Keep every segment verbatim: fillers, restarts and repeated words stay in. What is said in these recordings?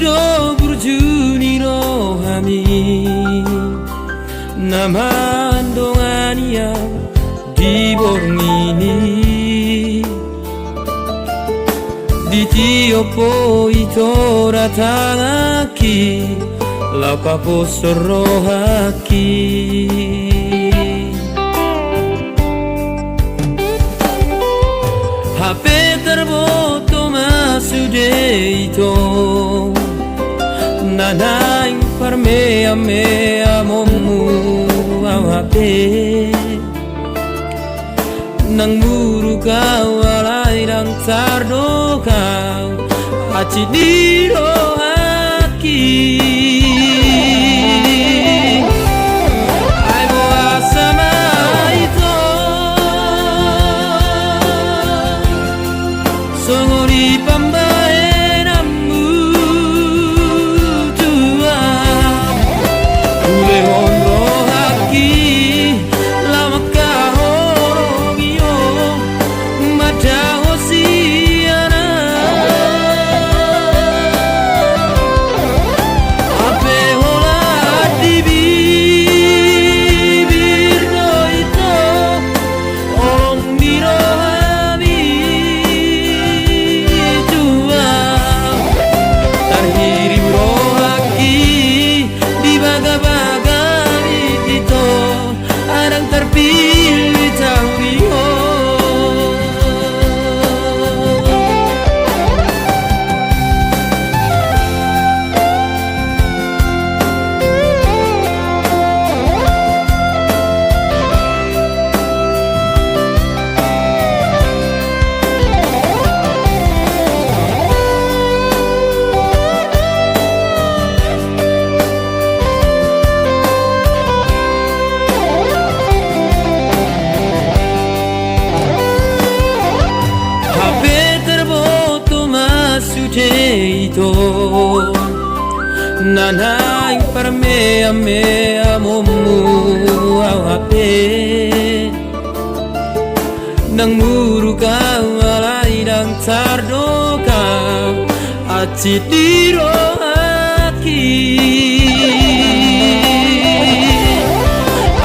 do burju ni rohami na mandongani au di borngin i. Ditiop ho ito da tanganki laho paposhon rohangki. Hape tarboto ma sude ito na naeng parmeameamonmu au hape. Nang muruk au alai ndang tardok au hansit ni rohangki. Ai boasa ma ito songon i pambahenanmu tu au. Hulehon rohangki laho mangkaholongi ho mardao sian au. Hape holan di bibir do ito holong ni rohami tu au. Tarhirim rohangki di bagabagami ito, ai ndang tarpillit au di ho. Hape tarboto ma sude ito na naeng parmeameamonmu au hape. Nang muruk au alai ndang tardok au hansit ni rohangki.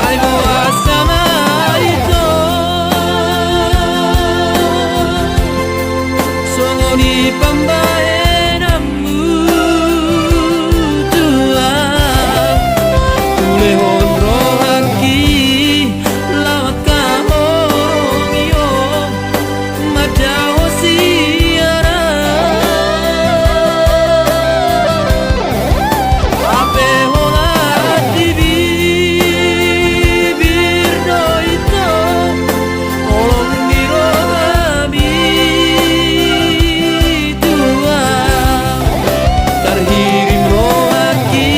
Ai boasa ma ito songon i pambahenanmu tu au. Hulehon rohangki laho mangkaholongi ho mardao sian au. Hape holan di bibir do ito holong ni rohami tu au. Tarhirim rohangki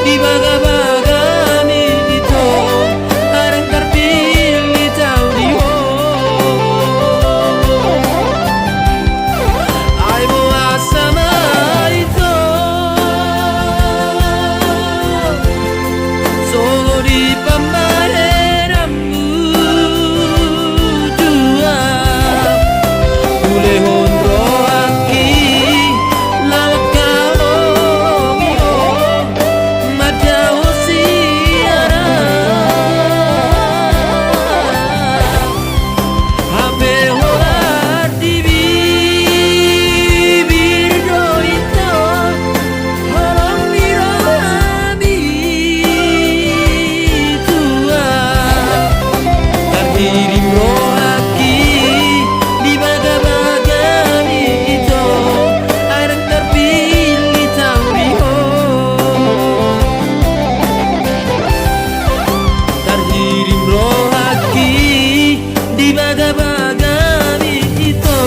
di bagabagami ito, ai ndang tarpillit au di ho. Ai boasa ma ito songon i pambahenanmu tu au. Hulehon rohangki laho mangkaholongi ho mardao sian au. Hape holan di bibir do ito holong ni rohami tu au. Tarhirim rohangki di bagabagami ito, ai ndang tarpillit au di ho. Tarhirim rohangki di bagabagami ito,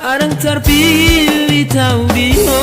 ai ndang tarpillit au di ho.